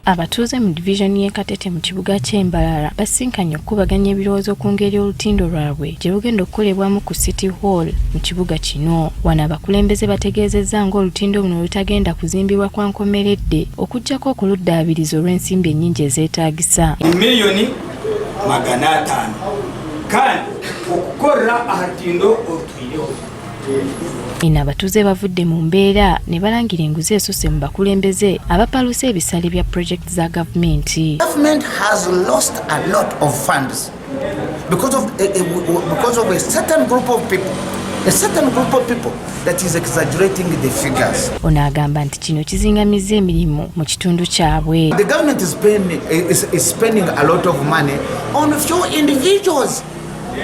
Abatuuze mu divizoni y'e Katete mu kibuga ky'e Mbarara basisinkanye okukubaganya ebirowoozo ku ngeri olutindo lwabwe gye lugenda okukolebwamu ku City Hall mu kibuga kino. Wano abakulembeze bategeezezza ng'olutindo luno lutagenda kuzimbibwa kwa nkomeredde okuggyako okuluddaabiriza olw'ensimbi ennyingi ezeetaagisa. Miliyoni 500 kandi okukorera aha rutindo orutwireho. Eno abatuuze bavudde mu mbeera ne balangira enguzi esusse mu bakulembeze abapalusa ebisale bya pulojekiti za gavumenti. Government has lost a lot of funds because of a certain group of people, a certain group of people that is exaggerating the figures. Ono agamba nti kino kizingamizza emirimu mu kitundu kyabwe. The government is spending a lot of money on few individuals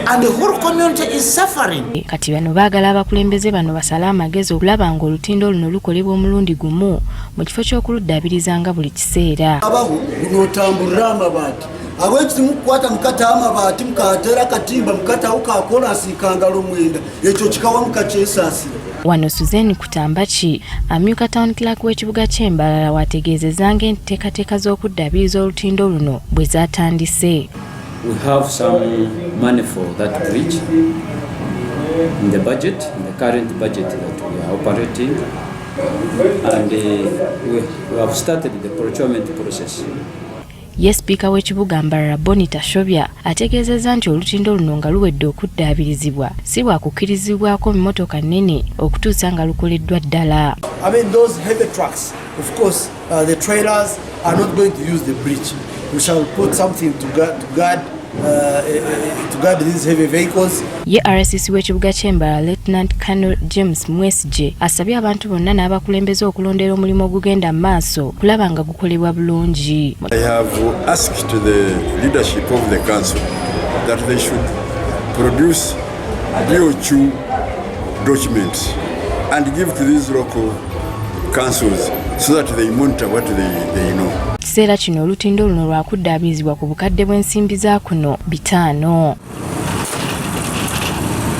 and the whole community is suffering. Kati bano baagala abakulembeze bano basale amagezi okulaba ng'olutindo luno lukolebwa omulundi gumu mu kifo ky'okuluddaabirizanga buli kiseera. Abaho notambulira amabaati abwekiti mukukwata mukata amabaati, mukatera akatimba, mukatawo kakolansi kangalo 9, ekyo kikawa mukakyesasira. Wano Suzanne Kutambaki, amyuka town clerk w'ekibuga ky'e Mbarara, wategeezezza ng'enteekateeka z'okuddaabiriza olutindo luno bwe zaatandise. We have some money for that bridge in the budget, in the current budget that we are operating, and we have started the procurement process. Ye sipiika w'ekibuga Mbarara, Bonny Tashobya, ategeezezza nti olutindo luno nga luwedde okuddaabirizibwa si bwakukkirizibwako mmotoka nnene okutuusa nga lukoleddwa ddala. I mean, those heavy trucks, of course, the trailers are not going to use the bridge. We shall put something to guard these heavy vehicles. Ye RCC w'ekibuga ky'e Mbarara, Lieutenant Colonel James Mwesigye, asabye abantu bonna n'abakulembeze okulondera omulimu ogugenda mu maaso kulaba nga gukolebwa bulungi. I have asked the leadership of the council that they should produce BOQ documents and give to these local councils so that they monitor what they know. Kiseera kino olutindo luno lwakuddaabirizibwa ku bukadde bw'ensimbi za kuno 500.